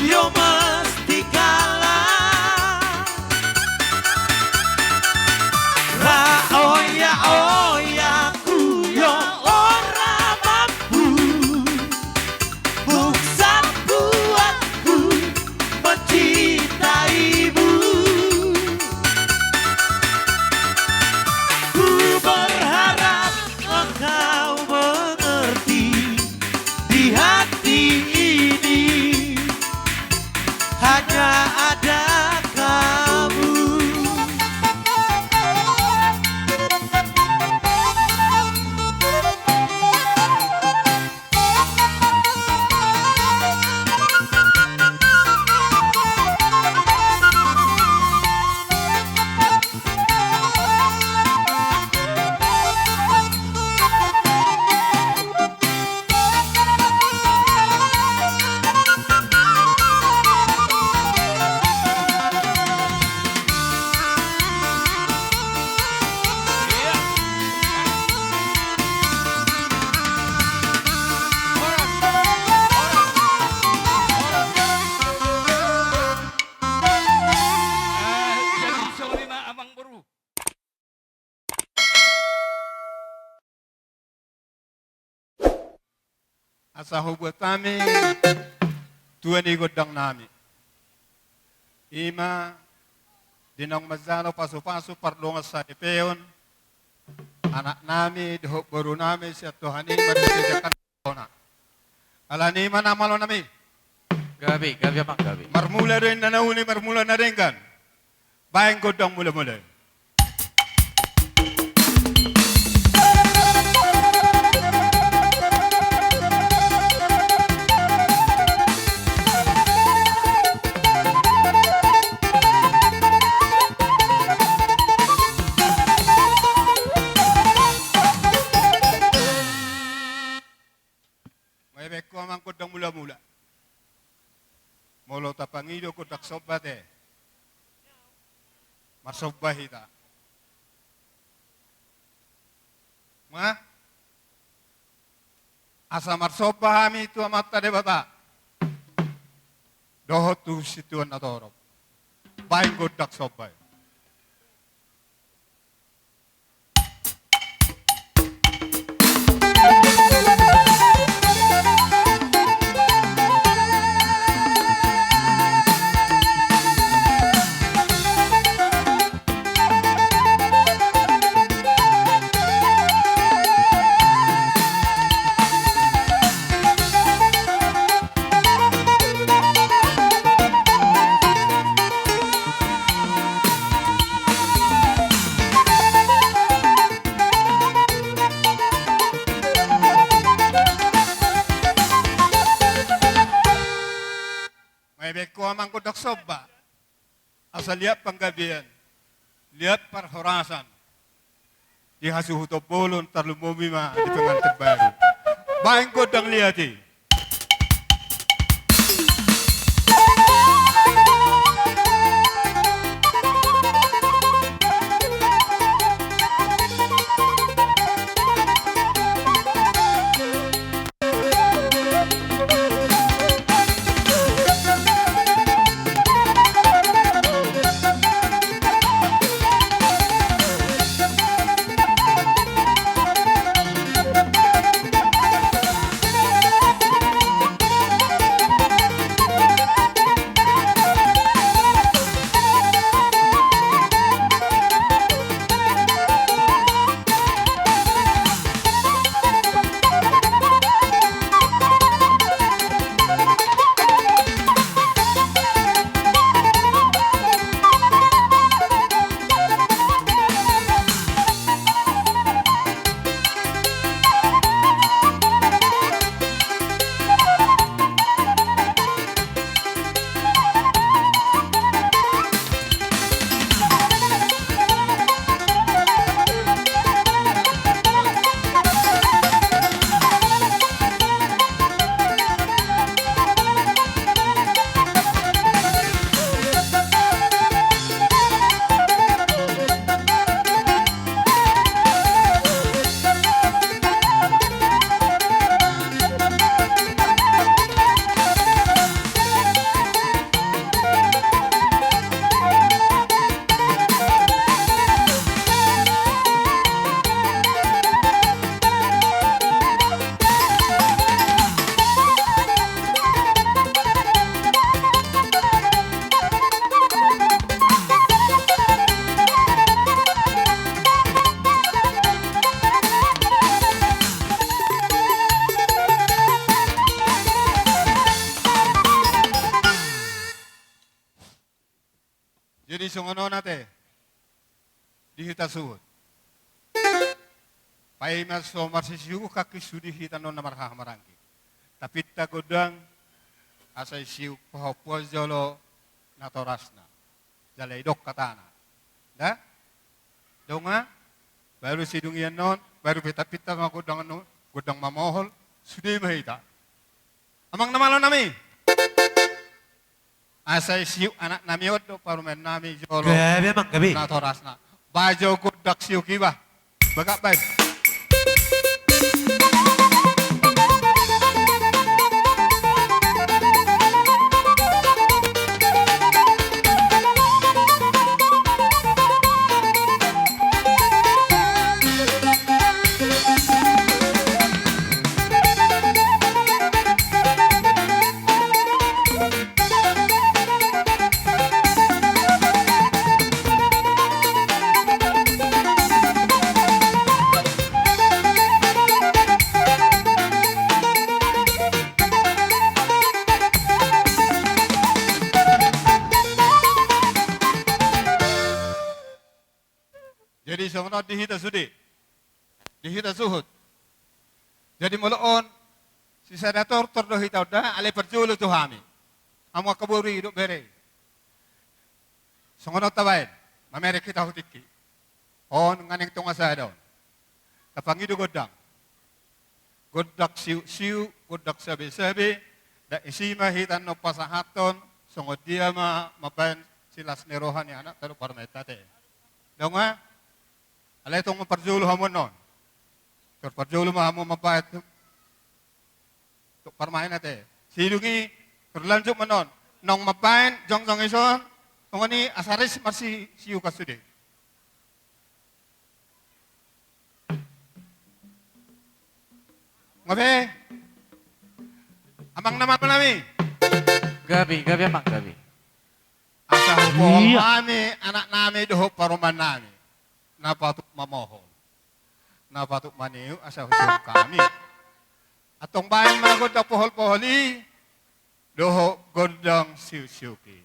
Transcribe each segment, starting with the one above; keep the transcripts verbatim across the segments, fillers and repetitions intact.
Yo mesti kalah. Ra oya-oya ku yo ora mampu. Buksan buatku mencintaimu. Ku berharap engkau mengerti, di hati ini hanya ada kamu. Asa hubuat hami tua ni gondang nami. Ima di naung manjalo pasu-pasu pardongan saripeon anak nami dohot boru nami sian Tuhan i marhite jangkar bona. Alani i ma na malo nami. Gabe, gabe amang, gabe. Marmula do inna na uli, marmula na denggan. Baen gondang mula-mula. Nga ibaen ho amang gondang mula-mula. Molo tapangido gondang somba te, marsomba hita. Nga asa marsomba hami tu Amanta Debata dohot tu situan na torop. Baen gondang somba i. Nga ibaen ho amang gondang somba. Asa liat panggabean, liat parhorasan di hasuhuton bolon, tarlumobi ma di pengantin baru. Baen gondang liat i. Jadi songon on ate di hita suhut. Paima so marsisiuhon haki sude hita non na marhahamaranggi. Tapinta gondang asa isiuk pahompu jolo natorasna. Jala idok hatana. Da? Dongan, baru sidung i annon, baru pinta-pinta ma gondang annon, gondang mamohol, sude ma hita. Amang na malo nami. Asa isiuk anak nami on dohot parumaen nami jolo. Gabe, amang, gabe. Natorasna. Bahen jo gondang siuk i bah. Bagak bahen. Jadi songon on di hita sude. Di hita suhut. Jadi molo on, sisada tortor do hita on da, alai parjolo tu hami. Hamu angka boru i dohot bere i. Songon on tabahen, mamereng hita tu tingki. On nganeng tonga sada on. Tapangido gondang. Gondang siuk-siuk, gondang sabe-sabe, da isi ma hita annon pasahathon, songon dia ma mambahen silas ni roha ni anakta dohot parumaenta ate. Dongan, alai tong parjolo hamu annon. Tor parjolo ma hamu mambahen tu, tu parumaen ate. Sidung i, tor lanjut ma annon. Naung mambahen, jongjong dison, songon i asa ris marsisiukan sude. Gabe. Amang na malo nami. Gabe, gabe amang, gabe. Asa hupohol hami anak nami dohot parumaen nami. Na patut mamohol. Na patut maniuk asa husiuk hami. Antong bahen ma gondang pohol-pohol i. Dohot gondang siuk-siuk i.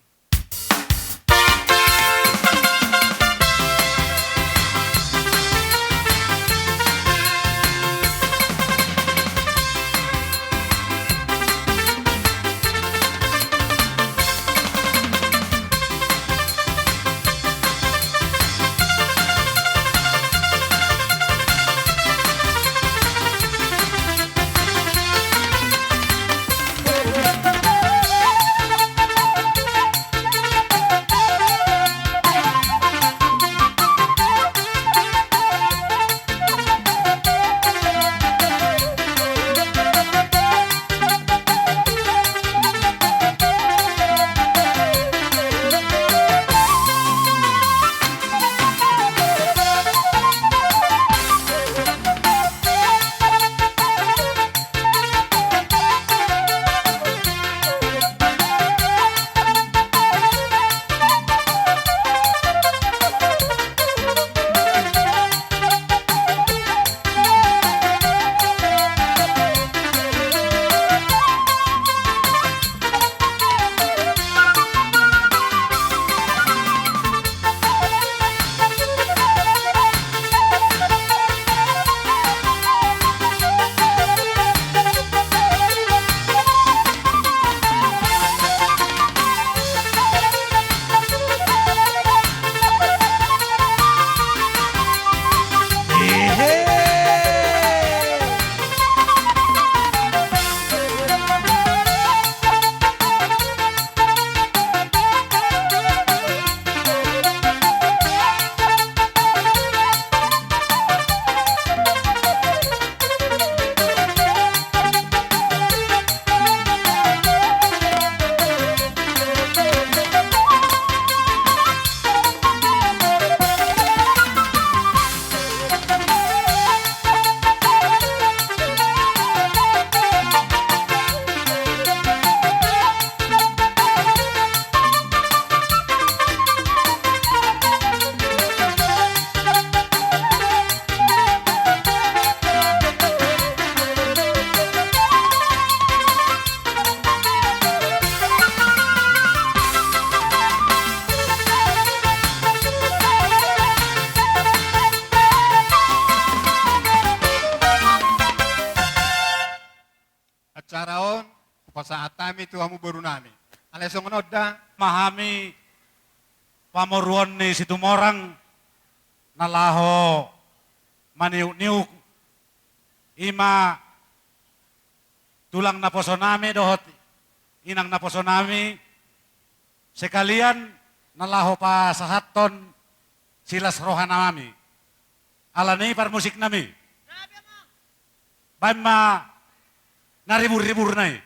nami. Alai songon on da ma hami pamoruon ni Situmorang na laho maniuk-niuk, i ma tulang naposo nami dohot inang naposo nami, sekalian na laho pasahathon silas roha nami. Alani i parmusik nami, baen ma na ribur-riburna i.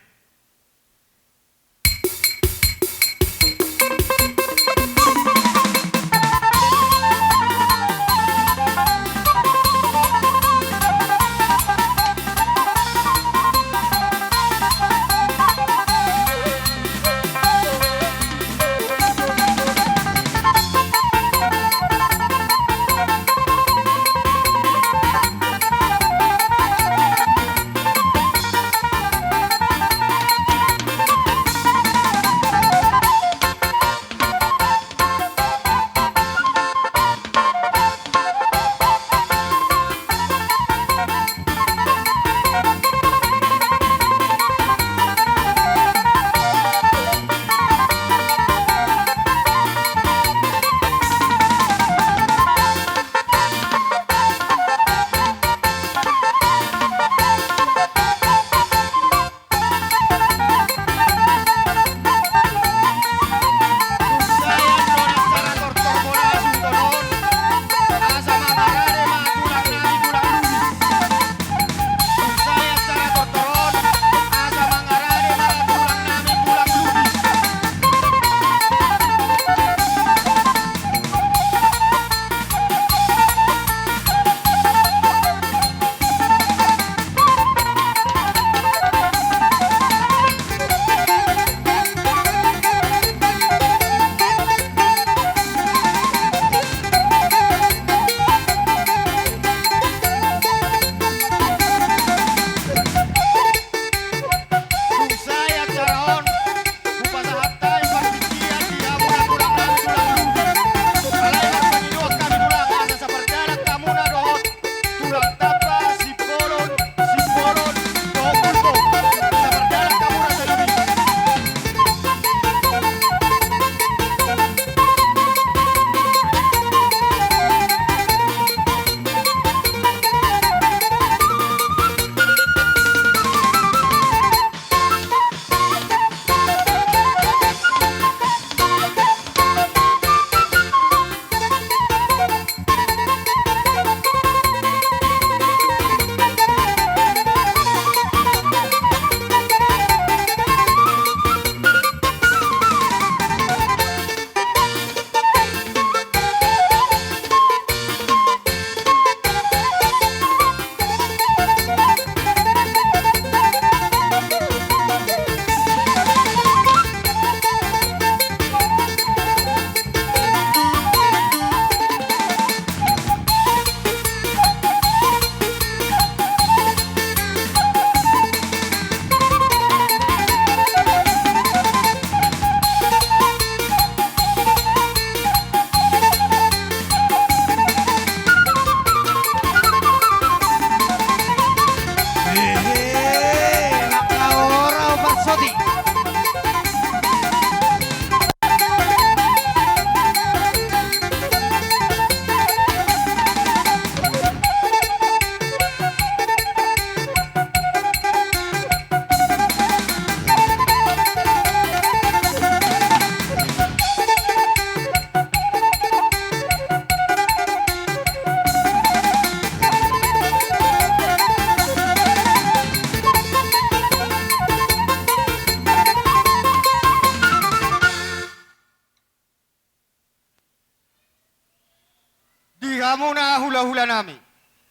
Di hamuna hulahula nami,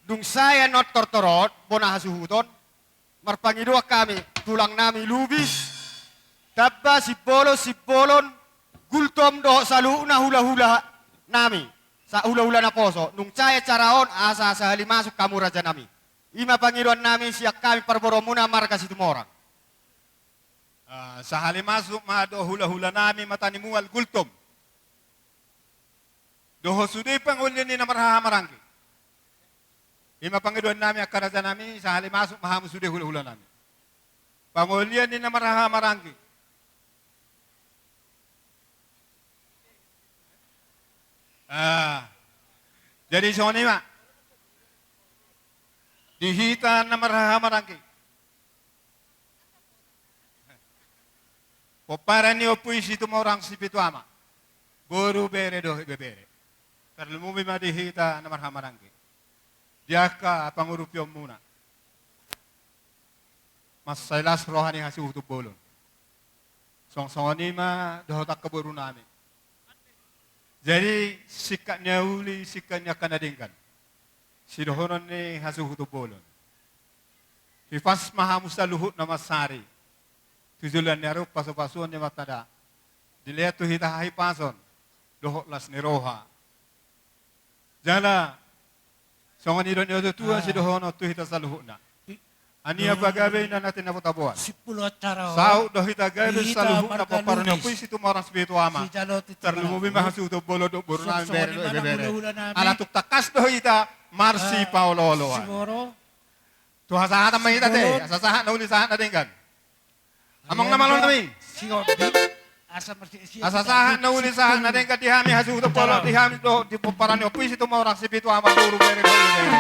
dung sae annon tortor on bona hasuhuton, marpangidoan hami tulang nami Lubis, Tamba, Simbolon, Simbolon, Gultom dohot saluhutna hulahula nami, sa hulahula naposo, nunga sae acara on asa sahali masuk hamu raja nami. I ma pangidoan nami sian hami parboruonmuna marga Situmorang. Ah, sahali masuk ma dohot hulahula nami Matanimual Gultom dohot sude pangolian ni na marhahamaranggi. I ma pangidoan nami angka raja nami, sahali masuk ma hamu sude hulahula nami. Pangolian ni na marhahamaranggi. Jadi songon i ma di hita na marhahamaranggi. Pomparan ni Ompu i Situmorang Sipitu Ama, boru, bere dohot ibebere. Tarlumobi ma di hita na marhahamaranggi, di angka pangurupionmuna. Mansai las roha ni hasuhuton bolon. Songon i ma dohot angka borunami. Jadi singkat ni na uli, singkat ni angka na denggan. Sidohonon ni hasuhuton bolon: Hipas ma hamu saluhutna mansari tu joloan ni ari on pasupasuon ni Amanta Da. Dilehon tu hita hahipason dohot las ni roha. Jala songon i do nidok ni natuatua, ah, sidohonon tu hita saluhutna. Ania pagabe inna na tinabotaboan, saut do hita gabe saluhutna pomparan ni Ompu i Situmorang Sipitu Ama. Tarlumobi ma hasuhuton bolon dohot borunami, bere dohot ibebere. Ala tung tangkas do hita marsipaolooloan. Tu hasahatan ma hita ate, asa sahat na uli sahat na denggan. Amang na malo nami. Asa sahat na uli sahat na denggan di hami hasuhuton bolon, di hami dohot di pomparan ni Ompu i Situmorang Sipitu Ama, boru, bere dohot ibebere.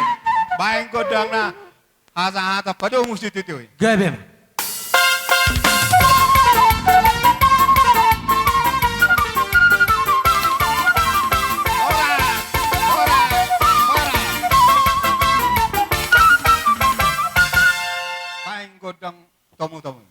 Baen gondangna hasahatan padomu situtu i. Gabe ma. Baen gondang tomutomu.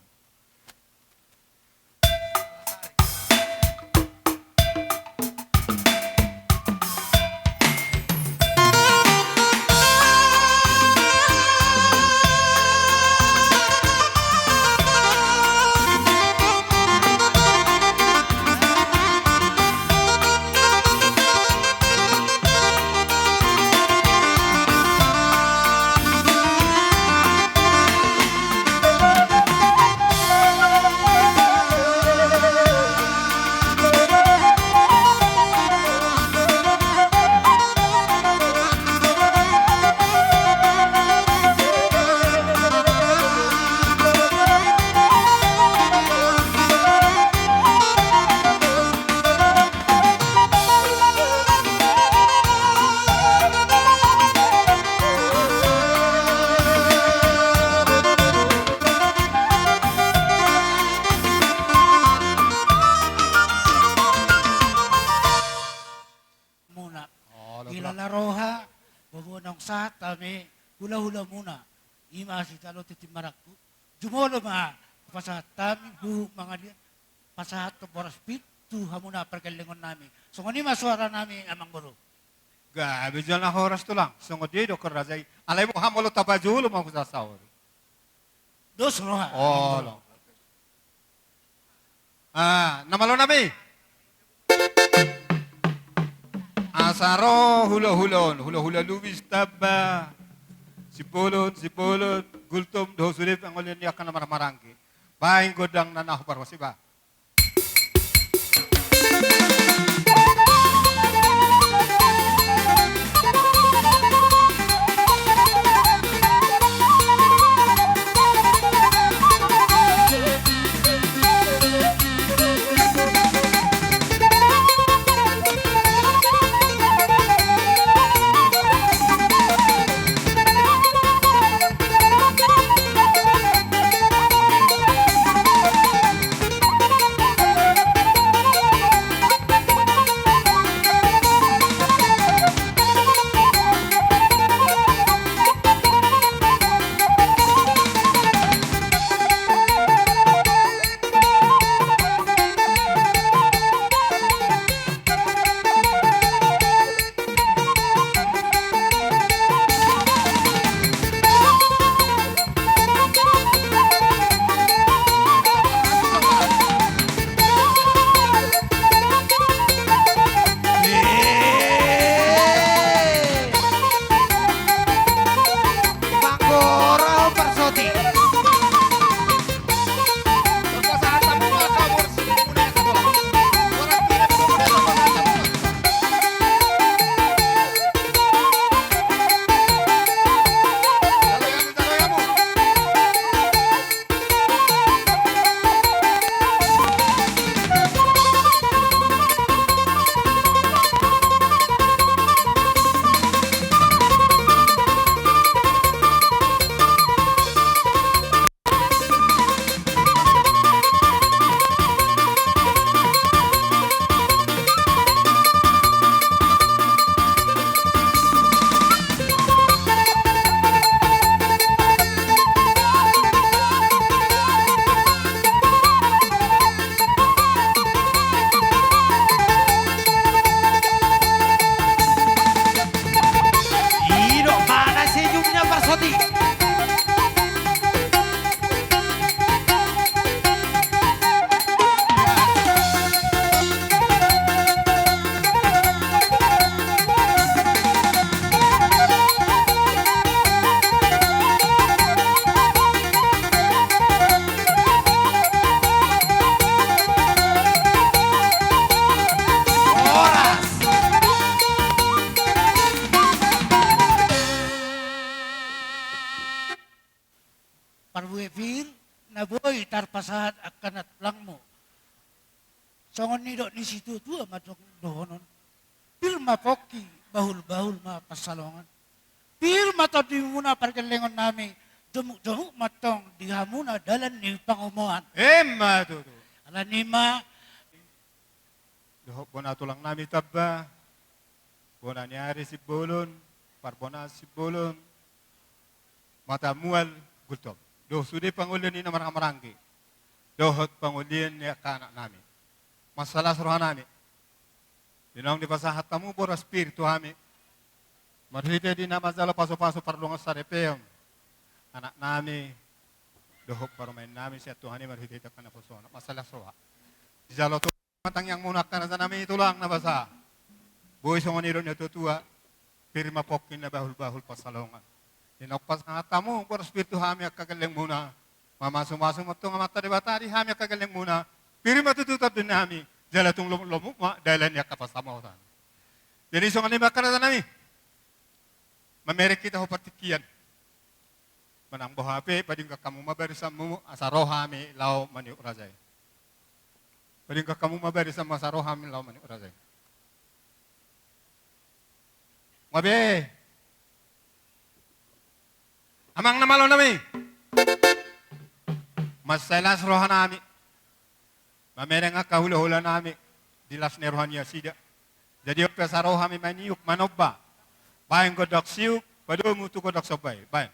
Muna. Olo, Tulang. Ilala roha, bobo naung sahat hami hulahulamuna. I ma sijalo tintin marangkup. Jumolo ma pasahat hami huhut mangaliat, pasahat boras pit tu hamuna pargellengonnami. Songon i ma suaranami, Amangboru. Gabe jala horas, Tulang. Songon dia i do raja i. Alai molo hamu olo tapajolo ma husasaori. Dos roha. Olo. Ah, na malo nami. Asa ro hulahula on, hulahula Lubis, Tamba, Simbolon, Simbolon, Gultom dohot sude pangoli ni angka na marhahamaranggi. Baen gondang na nahu parhosiba. tarpasahat angka na tulangmu. Songon nidok ni situatua ma tong dohonon. Pir ma pongki, bahulbahul ma pansalongan. Pir ma tondimuna pargellengonnami, jomukjomuk ma tong di hamuna dalan ni pangomoan. Emma tutu. Alani i ma. Dohot bona tulangnami Tamba, bona ni ari Simbolon, Parbonaan Simbolon, Matamual, Gultom. Dohot sude pangolian ni na marhahamaranggi. Dohot pangolian ni angka anaknami. Mansai las rohanami. Di naung dipasahat hamu boras pir tu hami. Marhite di na manjalo pasupasu pardongansaripeon. Anaknami, dohot parumaennami sian Tuhan i marhite angka naposona. Mansai las roha. Dijalo tu tangiangmuna angka rajanami tulang na basa. Boi songon nidok ni situatua, pir ma pongki na bahulbahul pansalongan. Di naung pasahat hamu boras pir tu hami angka gellengmuna. Mamasumasu ma tong Amanta Debata di hami angka gellengmuna. Pir ma tutu tondinami, jala tung lomuklomu ma dalan ni angka pansamotan. Jadi songon i ma angka rajanami. Mamereng hita tu partingkian. Manang boha pe, padingkan hamu ma barisanmu asa ro hami laho maniop raja i. Padingkan hamu ma barisanmu asa ro hami laho maniop raja i. Nga be. Amang na malonami. Mansai las rohanami. Mamereng angka hulahulanami di las ni roha ni nasida. Jadi on pe asa ro hami maniop manomba. Baen gondang siuk, padomu tu gondang somba i. Baen.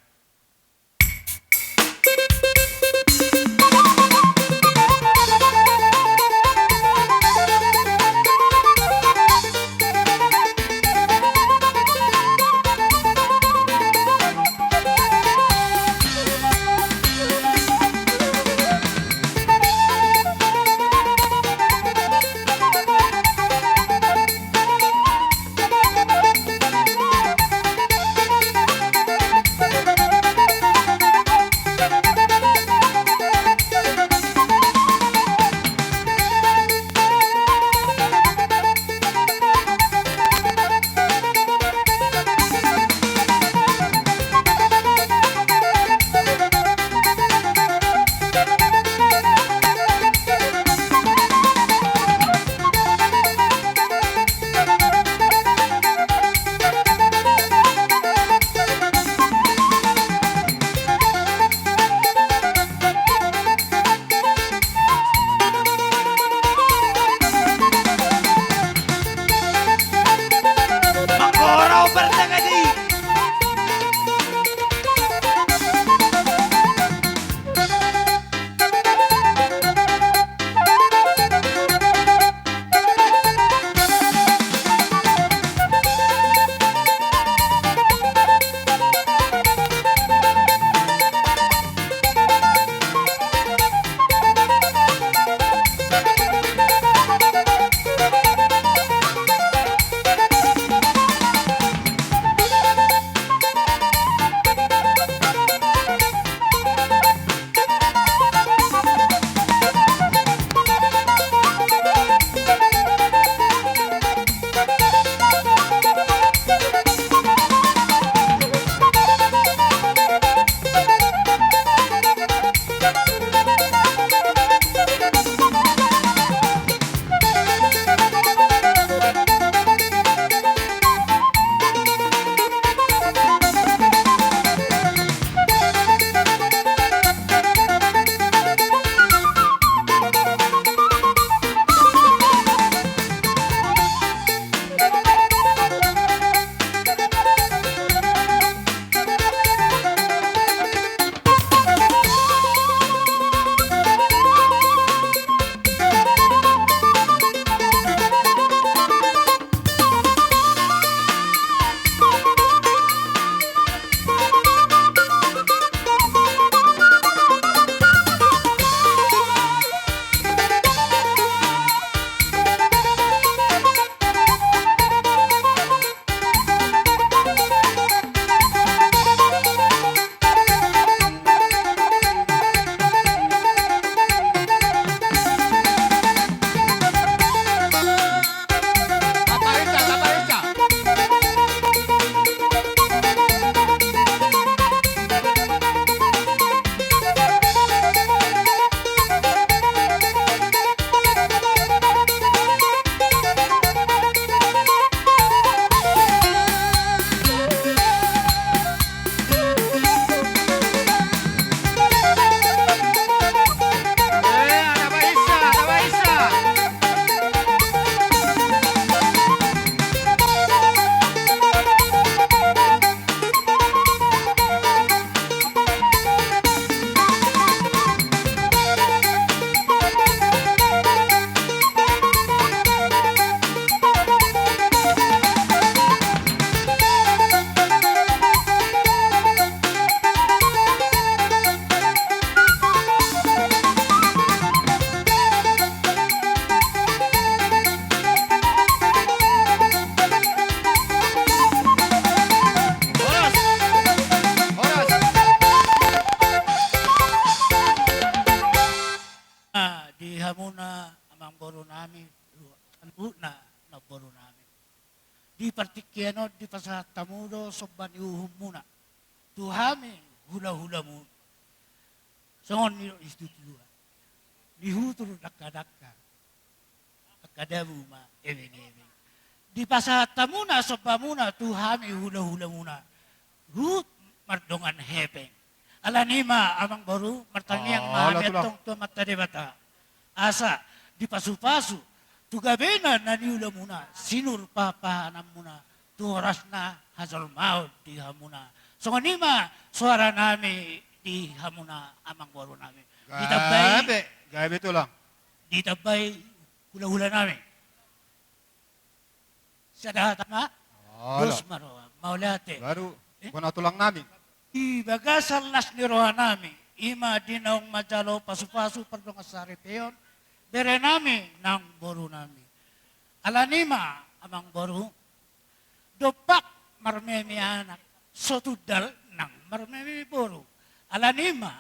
nami, saluhutna namboru nami. Di partingkian on dipasahat hamu do somba ni uhum muna tu hami hula-hula muna. Songon nidok ni situatua: Ni hutur dangka-dangka, angka dabu ma ebeng-ebeng. Dipasahat hamuna somba muna tu hami hula-hula muna, ruhut mardongan hepeng. Alani i ma, amangboru, martangiang ma hami antong tu Amanta Debata, asa dipasu-pasu tu gabena na niula muna, sinur pahan-pahanan muna, tu horasna hajolmaon di hamuna. Songon i ma soara nami di hamuna, amangboru nami. Ditambai, gabe, gabe tulang. Ditambai hula-hula nami. Sada hata ma. Dos ma roha. Mauliate. Baru bona tulang nami. Di bagasan las ni roha nami, i ma di naung manjalo pasu-pasu pardongan saripeon bere nami nang boru nami. Alani i ma, amangboru, dompak marmeme anak, so tundal nang marmeme boru. Alani i ma,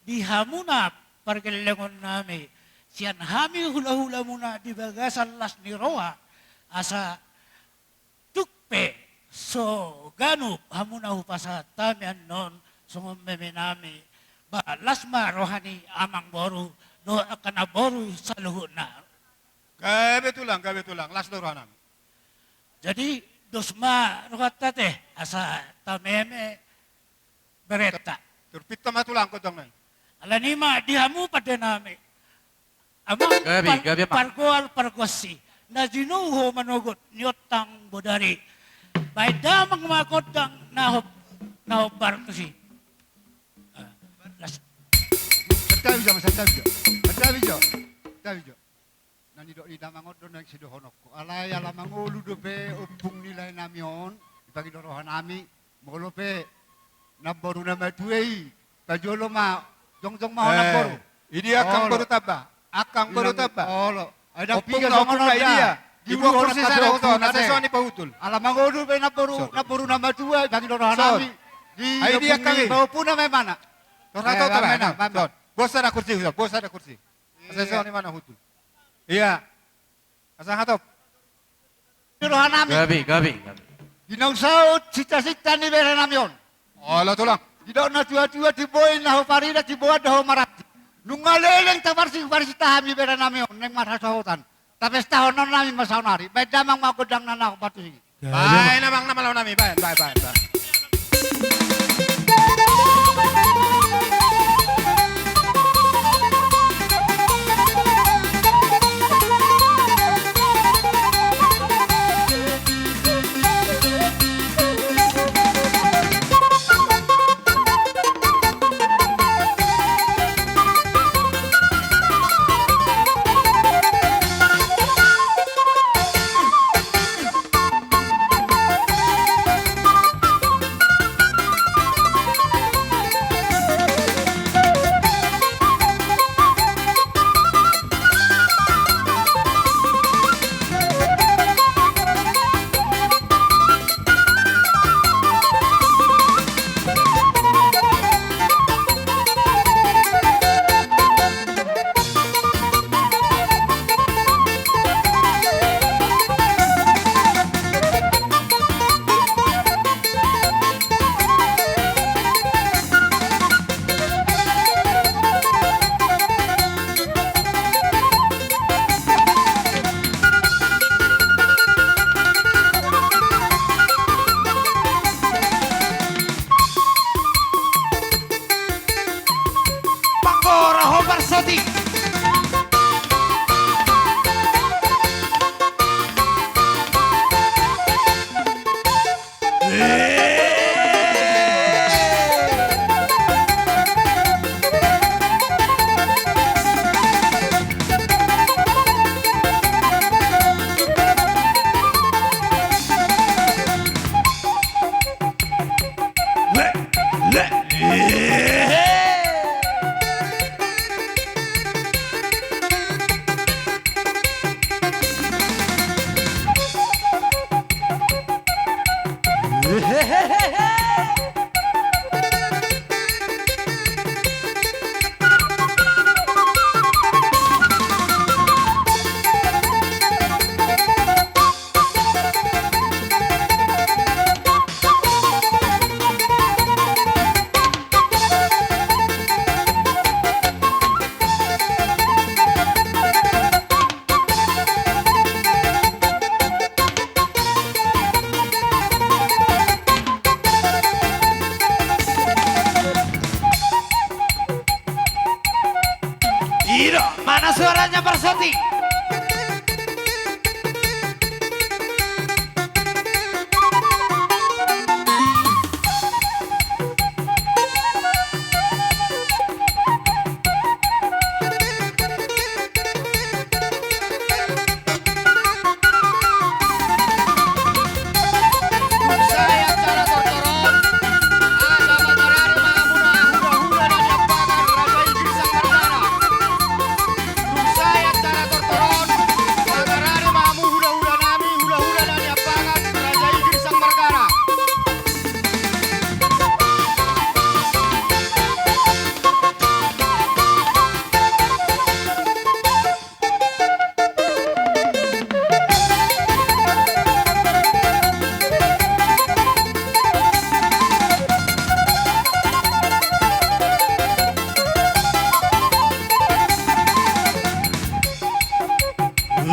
di hamuna pargellengon nami, sian hami hula-hula muna di bagasan las ni roha, asa tung pe so ganup hamuna hupasahat hami annon songon meme nami, ba las ma roha ni amangboru dohot angka namboru saluhutna. Gabe tulang, gabe tulang, las do roha nami. Jadi, dos ma rohanta te, asa tameme berenta. Turpikta ma tulang, gondang nai. Alani i ma di hamu pande nami, amang, gabe, par-, gabe ma. Pargoal pargonsi, na jinou ho manogot niontang bodari. Baen damang ma gondang na hom-, na hombar tusi. Ah, las. Santabi jo, santabi jo. Santabi jo. Santabi jo. Na nidok ni damang on do naeng sidohononku. Alai ala mangolu dope ompung ni lae nami on, dipangido roha nami, molo pe namboru na matua i, pajolo ma, jongjong ma ho namboru. Eh, i dia angka boru tamba. Angka boru tamba. Olo. Ai ndang piga songon on da. Dibuat kursi sada, huton, na sesa ni pahutul. Ala mangolu pe namboru, namboru na matua, dipangido roha nami. Ai dia angka i. Di ompung ni pahompuna ma imana. Tor, tor, tor, tor. Buat sada kursi, huton, buat sada kursi. Asa songon i ma na hutul. Ia. Asa hatop. Di roha nami. Gabe, gabe, gabe. Di naung saut cita-cita ni bere nami on. Olo tulang. Didok na tua-tua, timbo i na ho parida, timbo an do ho maranti. Nunga leleng taparsi-, parsinta hami bere nami on, naeng marhasohotan. Tapestahon nami ma saonari. Baen damang ma gondang na na hombar tusi. Gabe ma. Baen damang na malo nami, baen, baen, baen, baen. I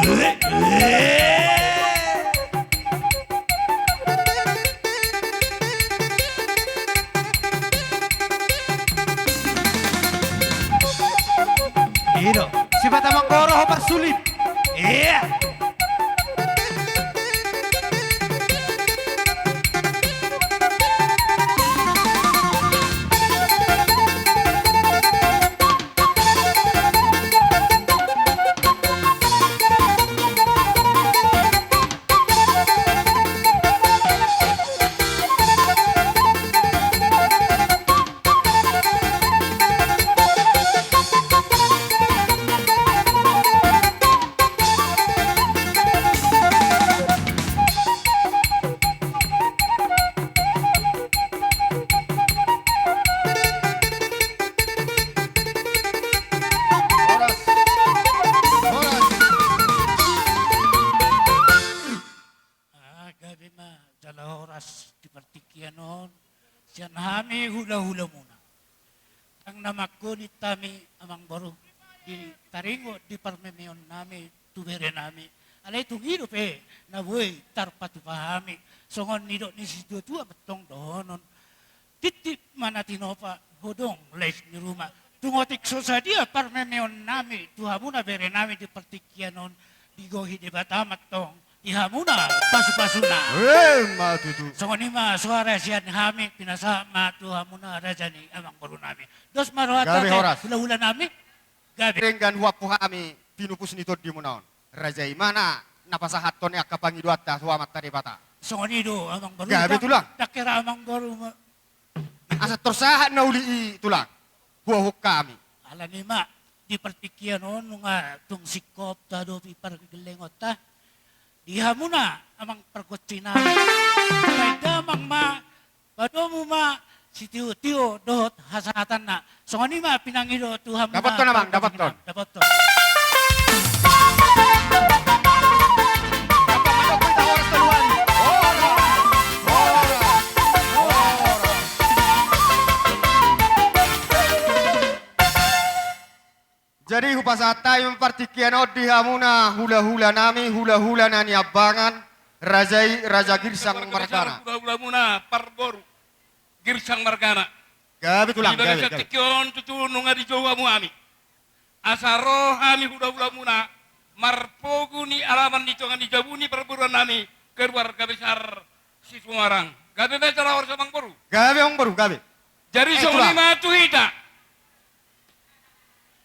do, sipata mangkoro ho parsulip. Ia. Horas. Horas. Ah, gabe ma jala horas di partingkian on sian hami hulahulamuna. Ndang na mangkolit hami, amangboru, di taringot di parmemeonnami tu berenami. Alai tung i dope na boi tarpatupa hami, songon nidok ni situatua mantong dohonon: Titip ma na tinopa, hodong lais ni ruma. Tung otik so sadia parmemeonnami tu hamuna berenami di partingkian on, digohi Debata mantong di hamuna pasupasuna. Emma tutu. Songon i ma soara sian hami, pinasahat ma tu hamuna raja ni amangborunami. Dos ma rohanta, gabe, horas, hulahulanami. Gabe. Denggan huampu hami pinupus ni tondimuna on, raja i ma na pasahathon angka pangidoanta tu Amanta Debata. Songon i do, amangboru. Gabe, tulang. Ndang hera, amangboru. Asa tor sahat na uli i, tulang, huboan hami. Alani i ma, di partingkian on nunga tung singkop tadopi pargellengonta di hamuna amang pargonsinami. Baen damang ma, padomu ma sitiotio dohot hasahatanna. Songon i ma pinangido tu hamuna. Dapothon, amang, dapothon. Dapothon. Jadi hupasahat hami ma partingkian on di hamuna hulahulanami, hulahula na niambangan, raja i Raja Girsang margana. Hulahulamuna parboru Girsang margana. Gabe, tulang, gabe, gabe. Di bagasan tingki on tutu nunga dijou hamu hami. Asa ro hami hulahulamuna marpogu ni alaman di tonga ni jabu ni parboruannami, keluarga besar Situmorang. Gabe ma jala horas, amangboru. Gabe, amangboru, gabe. Jadi, eh, songon i ma tu hita.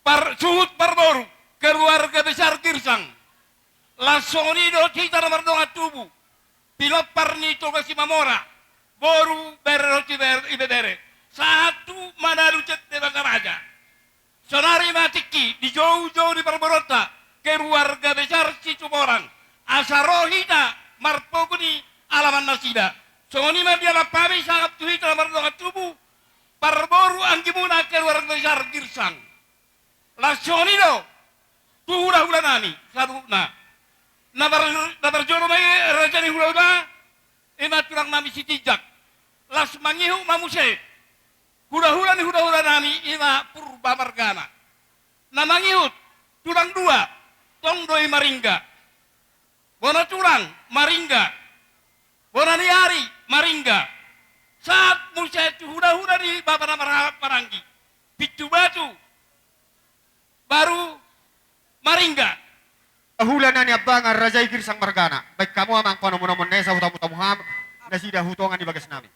Par-, suhut parboru, keluarga besar Girsang. Laos songon i dohot hita na mardongan tubu, pinompar ni Toga Simamora, boru, bere dohot ibe-, ibebere, sahat tu Manado Jendela Saraja. Saonari ma tingki dijoujou ni parboruonta, keluarga besar Situmorang, asa ro hita marpogu ni alamannasida. Songon i ma dialap hami sangap tu hita na mardongan tubu, parboru anggimuna keluarga besar Girsang. Laos songon i do tu hulahulanami saluhutna. Na par-, na parjolo ma i raja ni hulahula, i ma tulangnami Sitinjak. Laos mangihut ma muse hulahula ni hulahulanami, i ma Purba margana. Na mangihut tulang dua, tong do i Maringga. Bona tulang Maringga, bona ni ari Maringga. Sahat muse tu hulahula ni bapa na marhalak maranggi, Pintu Batu, baru Maringga. Hulahula na niambangan, raja i Girsang margana. Baen hamu, amang, panomunomuna, asa hutamu-tamu hamu nasida tu tonga ni bagasnami.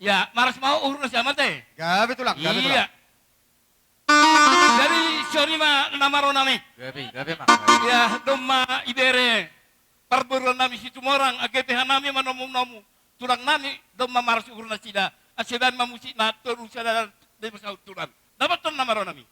Ya, maras ma uhur nasida, Amante. Gabe, Tulang, gabe, Tulang. Iya. Jadi, songon i ma na maroro nami. Gabe, gabe, Amang. Ya, domma ibere parboruon nami Situmorang, age pe hami manomunomu tulang nami, domma maras uhur nasida. Asa baen ma musik ma, tolu sada, lima saut tulang. Dapothon na maroro nami.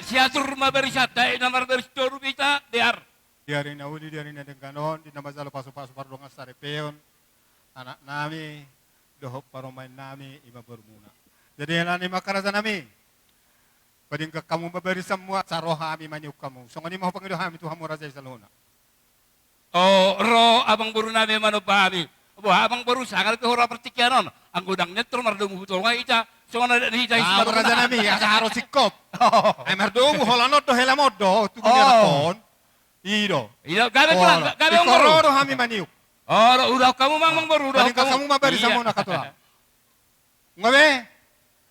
Siatur ma barisan, dai na marbaris toru hita, dear. Di ari na uli, di ari na denggan on, di na manjalo pasupasu pardongan saripeon, anaknami, dohot parumaennami, ima borumuna. Jadi, hela ni ma angka rajanami, padenggan hamu ma barisanmu, asa ro hami maniuk hamu. Songon i ma hupangido hami tu hamu raja i saluhutna. O, ro amangborunami manomba hami. Boha amangboru, sanga dope hurang partingkian on. Anggo ndang nian tor mardomu tu tonga hita. Songon adat ni hita i. Ah, rajanami, asa ro singkop. Oh. Ai mardomu holan on do, hela on do tu dunia on. I do. I do, gabe tulang, gabe amangboru. Ro do hami maniuk. O, ro, udah hamu ma amangboru, udah hamu. Padenggan hamu ma barisanmuna, angka tulang. Nunga be?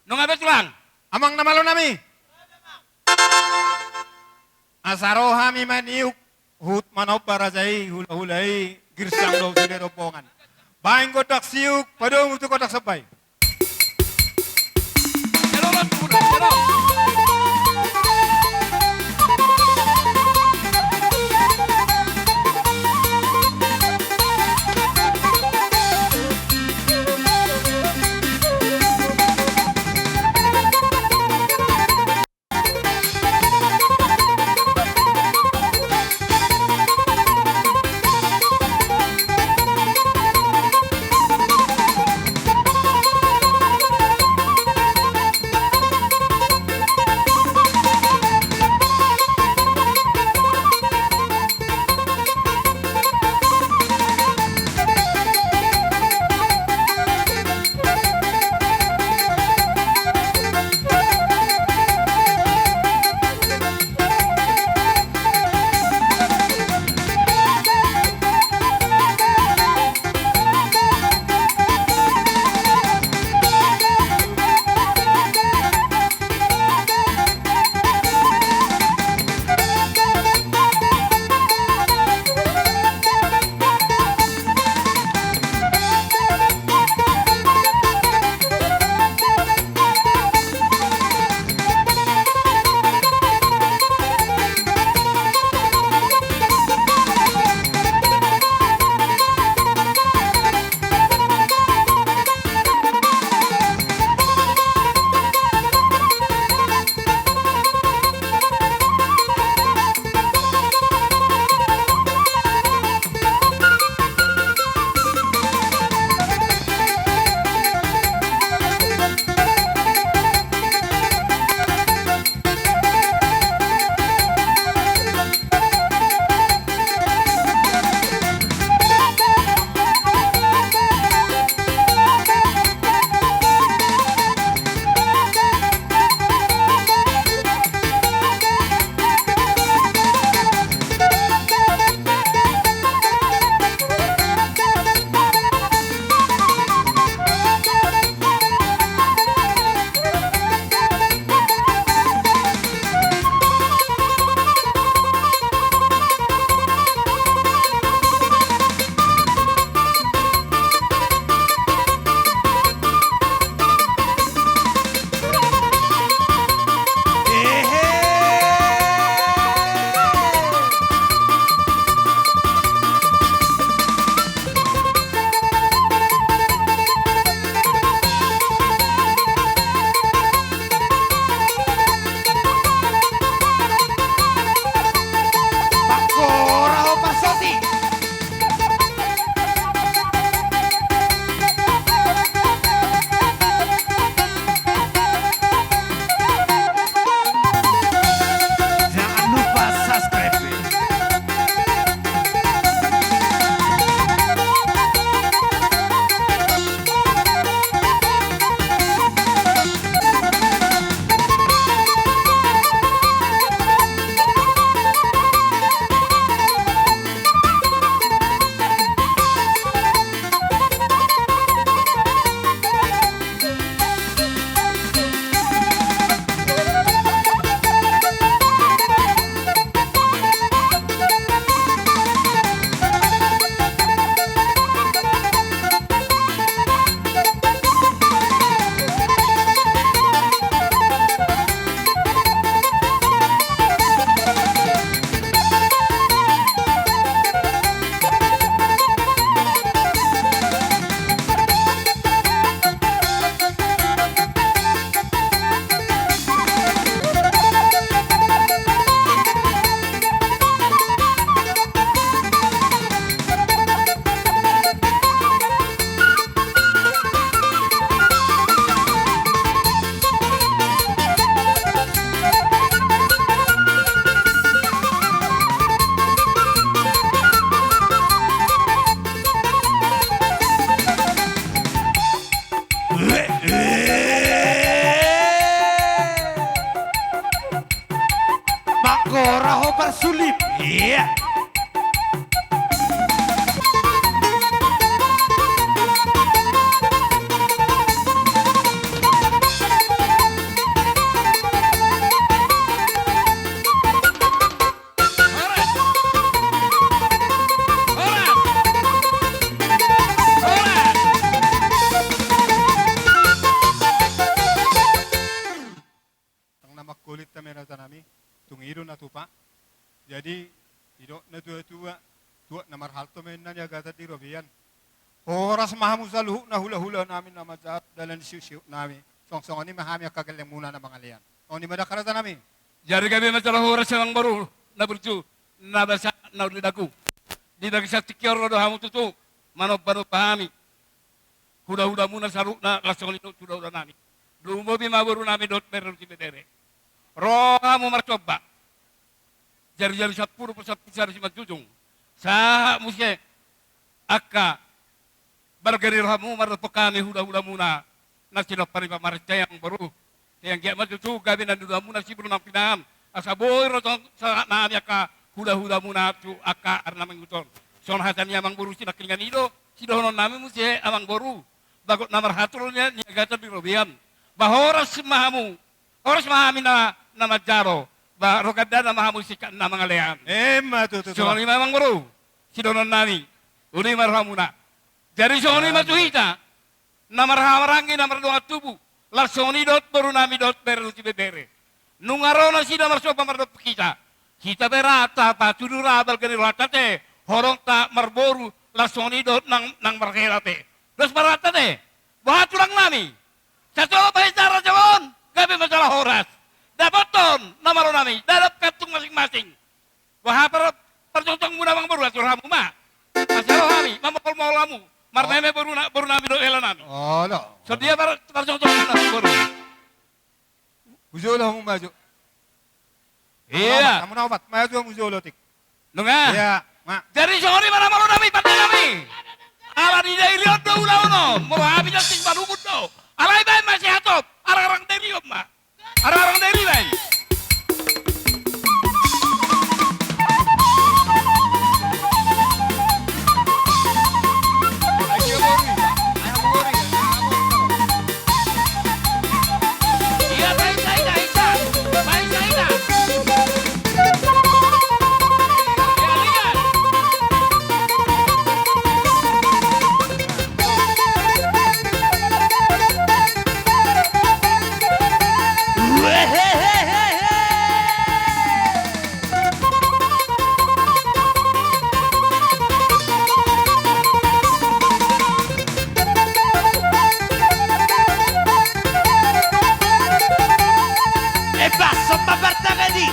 Nunga be, tulang. Amang na malonami. Asa ro hami maniuk, huhut manomba raja i, hulahula i, girsang do sude rombongan. Baen gondang siuk, padomu tu gondang somba i. Iya. Horas. Horas. Horas. Ndang na mangkolit hami raja nami, tung i do na tupa. Jadi, didok na tua-tua, tuak na marhalto ma inna niagatan di robean. Horas ma hamu saluhutna hula-hula nami na manjalo dalan ni siuk-siuk nami. Songon-songon i ma hami angka gellengmuna na mangalean. Songon i ma da angka raja nami. Jadi gabe ma jala horas amang boru na burju, na basa na uli dagu. Di bagasan tingki on ro do hamu tutu manomba-nomba hami. Hula-hulamuna saluhutna, laos songon i dohot hula-hula nami. Lumobi ma boru nami dohot bere dohot ibebere. Ro hamu marsomba. Jaru-jaru sampulu pasampulusari simanjujung. Sahat muse angka balga ni rohamu mardophon hami hula-hulamuna na sinompa ni pamarentahon i amang boru. Sai anggiat ma tutu gabe na niudulanmuna siboru nang pinahan, asa boi ro songon sahat nami angka hula-hulamuna tu angka ari na mangihut on. Songon hata ni amang boru sinangkiningan i do sidohonon nami muse amang boru. Bagot na marhalto do niagatan di robean. Ba horas ma hamu, horas ma hami na, na manjalo. Ba ro gandana ma hamu singkat na mangalean. Emma tutu. Songon i ma amang boru sidohonon nami. Uli ma rohamuna. Jadi songon i ma tu hita na marhahamaranggi na mardongan tubu, laos songon i dohot boru nami dohot bere dohot ibebere. Nunga ro nasida marsomba mardophon hita. Hita pe ra tapatudu ra balga ni rohanta te, horongta marboru, laos songon i dohot nang, nang marhela pe. Dos ma rohanta te. Boha tulang nami? Sai tolop ma hita raja on, gabe ma jala horas. Dapothon na malo nami, dapot kantung masing-masing. Boha par-, parjongjonganmuna amang boru, atur hamu ma. Asa ro hami mamungkol-mungkol hamu. Marmeme boru na-, boru nami dohot hela nami. Olo. Songon dia par-, parjongjonganmuna amang boru. Hujolo hamu maju. Iya. Hamu na opat, maju hamu hujolo, Tik. Nunga. Iya, ma. Jadi songon i ma na malo nami, pande nami. Ala ni Dairi on do ulaon on, molo hami do sing malungun do. Alai baen ma sihatop, arang-arang Dairi on ma. Arang-arang Dairi baen. Iya, baen saida, isa. Baen saida. Iya, lihat. E basso ma partagadi.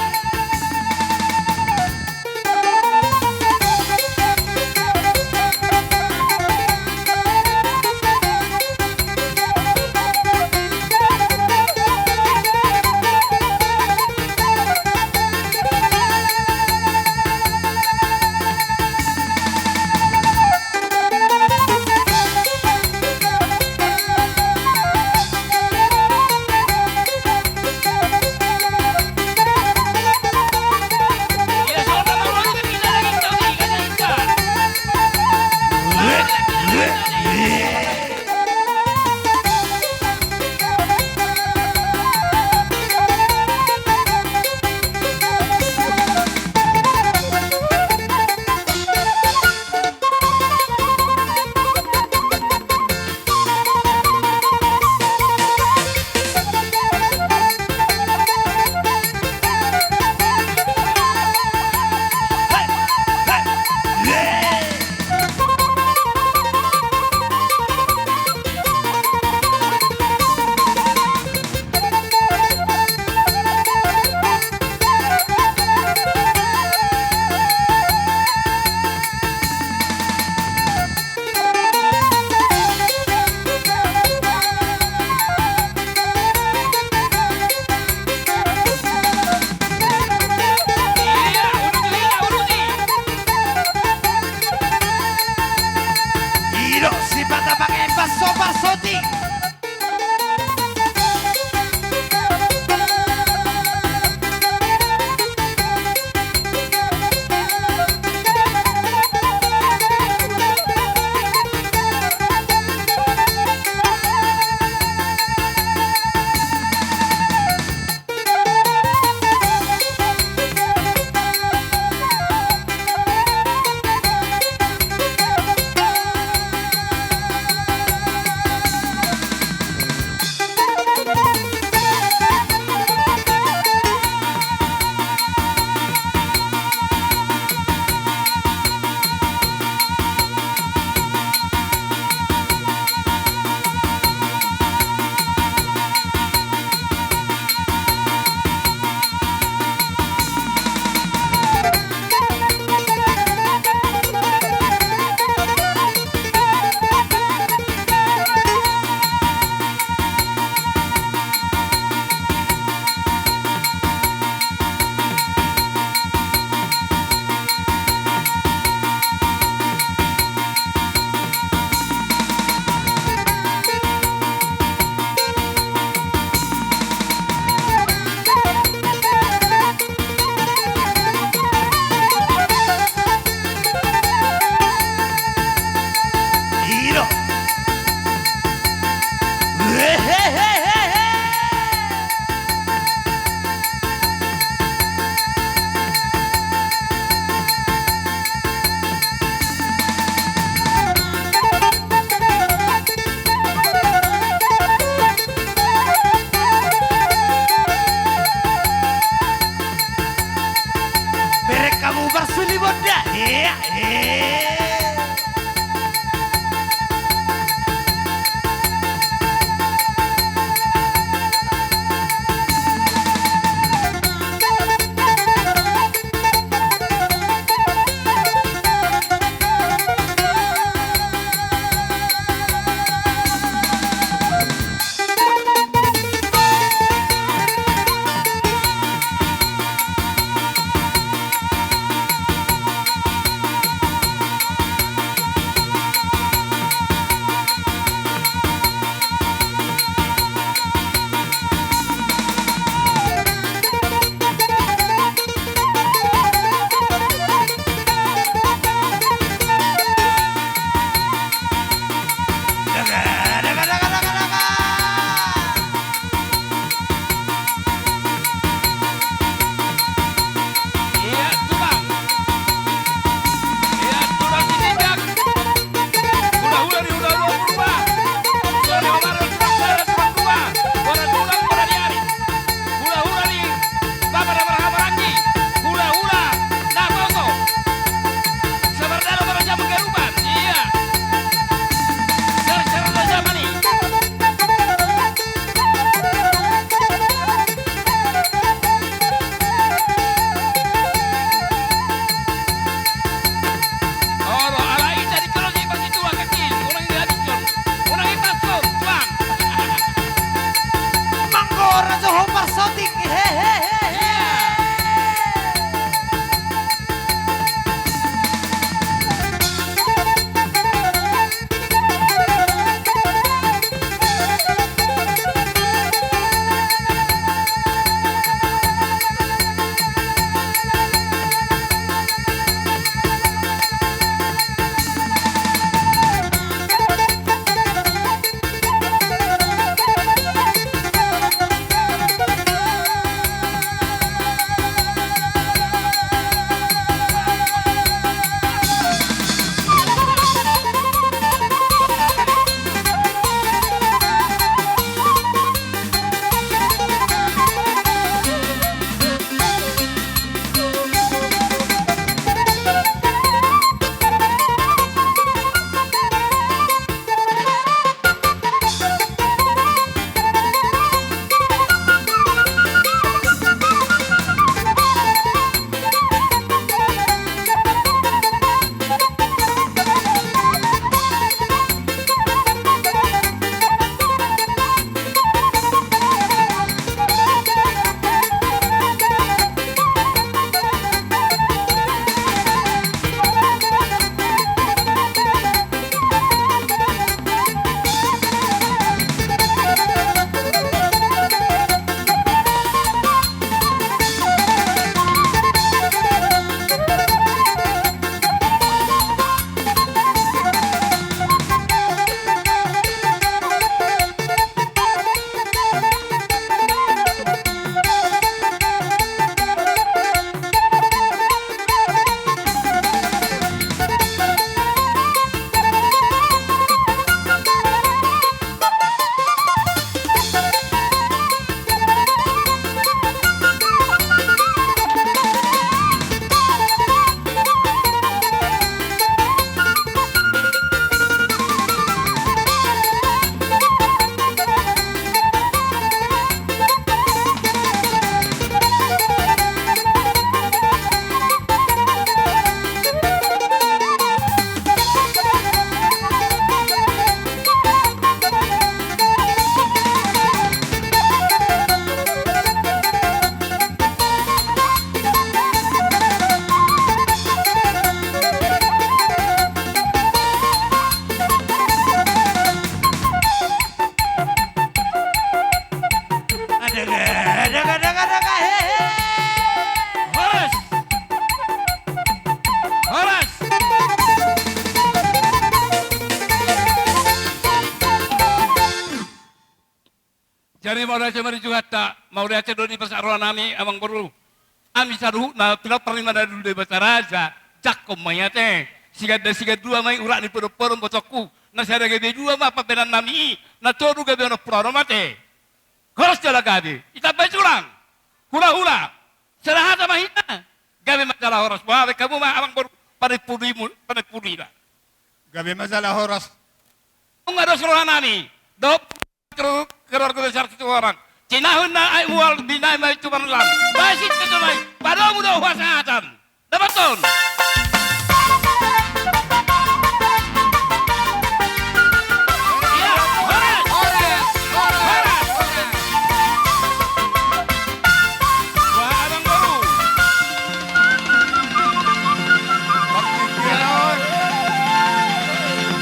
I do sipata mangemba so parsoti. Iya, iya. Iya, tulang. Iya, tulang di tindak. Hula-hula di hula-hula purba. Tulang di hula-hula tulang sada, tulang dua. Hula tulang, hula di ari. Hula-hula di bapa na marhahamaranggi. Hula-hula na toto. Sabar dalo maraja manggaruban. Iya. Sar-sar raja mani. Olo, alai jadi kalau di bagi dua kaki, unang dihabiskan, unang dipasung, tuang. Manggora jo ho marsotik, hehehe. Iya. Adaga, adaga, adaga, adaga, hehe. Horas. Horas. Jadi mauliate ma di Tuhanta, mauliate do di basa rohanami amang boru. Ami saluhutna pinompar ni Madadun Debata Raja, jangkon ma i ate. Siganda sigandua ma i urat ni podon-podon botongku. Na sada gabe dua ma pambahenannami i, na tolu gabe onom pulu onom ate. Horas jala gabe, ditambai tulang. Hula-hula. Sada hata ma hita. Gabe ma jala horas. Boha baen hamu ma amang boru. panipuli mu, panipulina. Gabe ma jala horas. Nunga dos rohanami dohot keluarga besar Situmorang. Jinahon na aek mual, binahen ma i tu marlan. Basit ketonai, padomu do hasahatan. Dapothon. Ia, horas. Horas. Horas. Wah, abang boru.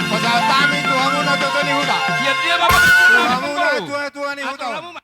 Pasahat hami tu hamuna tuatua ni huta. Ia, dia bapak. Tu hamuna tuatua ni huta.